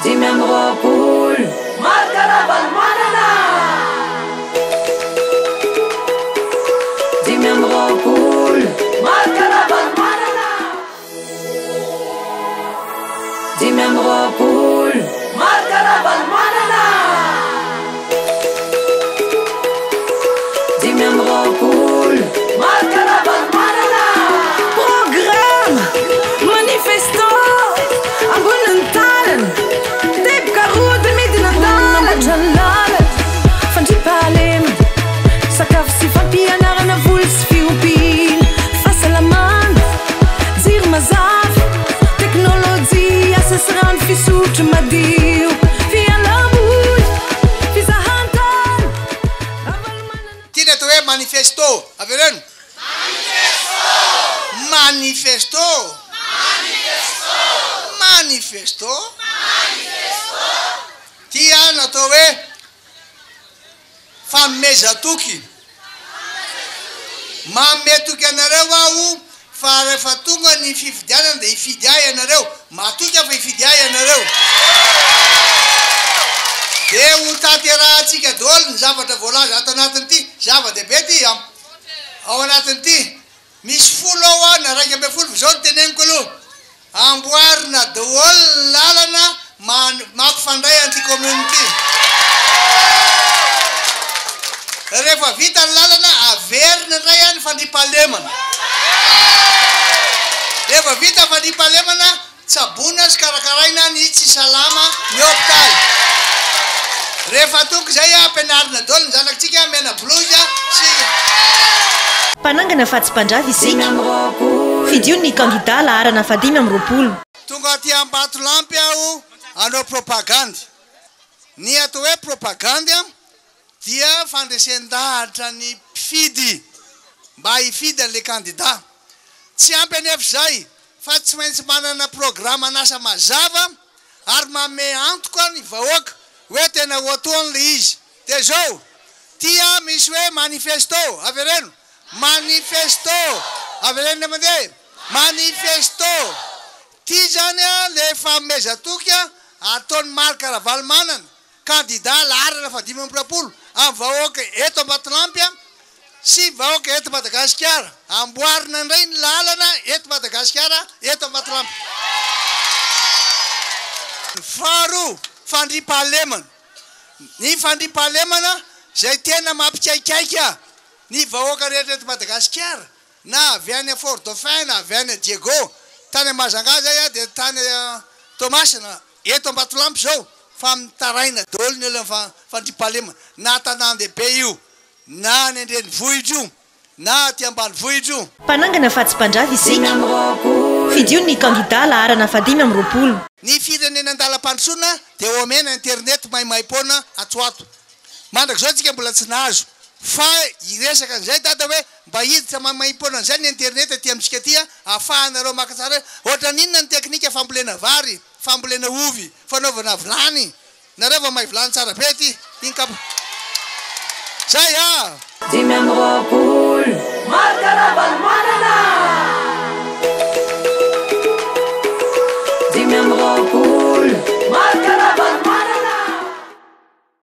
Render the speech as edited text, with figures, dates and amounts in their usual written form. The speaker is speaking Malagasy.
25. Marc Ravalomanana! 25. Marc Ravalomanana! 25. Marc Ravalomanana! 25. Marc Ravalomanana! Programme, manifesto, ambonin'ny tanana, teboka roa dia midina an-dalana. Manamboatra ny lalana, fandriampahalemana, sakafo sy fampianarana, voly sy fiompiana, fahasalamana, jiro mazava, teknolojia, asa sy rano fisotro madio, fialam-boly, fizahan-tany, Ravalomanana. Ity ny atao hoe manifesto. Avereno. Manifesto. Manifesto. Manifesto. Ity no atao hoe fanomezan-toky. Manome toky anareo aho fa rehefa tonga ny fifidianana dia hifidy ahy ianareo. Matoky aho fa hifidy ahy ianareo. Dia ho tanterahantsika daholo ny zavatra voalaza ato anatin'ity. Zava-dehibe ity an. Ao anatin'ity. Misy folo ao an, na 11 fa izao no teneniko aloha. Amboarina daholo ny lalana mampifandray an'ity commune ity. Rehefa vita ny lalana, averina indray ny fandriampahalemana. Rehefa vita ny fandriampahalemana, tsaboina sy karakaraina ny tsy salama ny hopitaly. Rehefa tonga izay, ampianarina daholo ny zanakitsika mena blouse sy. Mpanangana fa tsy mpandrava isika. Fidio ny kandida laharana faha 25. Tonga aty Ambatolampy aho hanao propagandy. Ny atao hoe propagandy dia fandresen-dahatra ny mpifidy mba hifidy an'ilay kandida. Tsy ampy anefa izay fa tsy maintsy manana programan'asa mazava ary manome antoka ny vahoaka hoe tena ho ataony ilay izy. Dia izao, tia misy hoe manifesto, avereno, manifesto, avereno indray mandeha, manifesto. Ity izany ilay fanomezan-toky ataon'i Marc Ravalomanana, kandida laharana faha 25 amin'ny vahoaka eto Ambatolampy sy vahoaka eto Madagasikara. Amboarina indray ny lalana eto Madagasikara, eto Ambatolampy. Faharoa, fandriampahalemana. Ny fandriampahalemana izay tena mampikaikaika ny vahoaka rehetra eto Madagasikara, na avy any Fort Dauphin na avy any Diego, tany Mahajanga izay dia tany Toamasina, eto Ambatolampy izao fa mitaraina daholo ny olona amin'ny fandriampahalemana, na tanàn-dehibe io, na any an-drenivohitra io, na aty ambanivohitra io. Mpanangana fa tsy mpandrava isika. Fidio ny kandida laharana faha 25. Ny firenena an-dalam-pandrosoana dia omena internet maimaimpoana ato ho ato. Mandrakizao tsika mbola tsy nahazo fa hiresaka an'izay dada hoe mba hiditra maimaimpoana an'izay ny internet aty amintsika aty ahafahanareo maka tsara hoe ohatran'inona ny teknika fambolena vary, fambolena ovy, fanaovana vilany. Nareo vao mahay vilany tsara be ty iny kapa zay ah! 25. Marc Ravalomanana!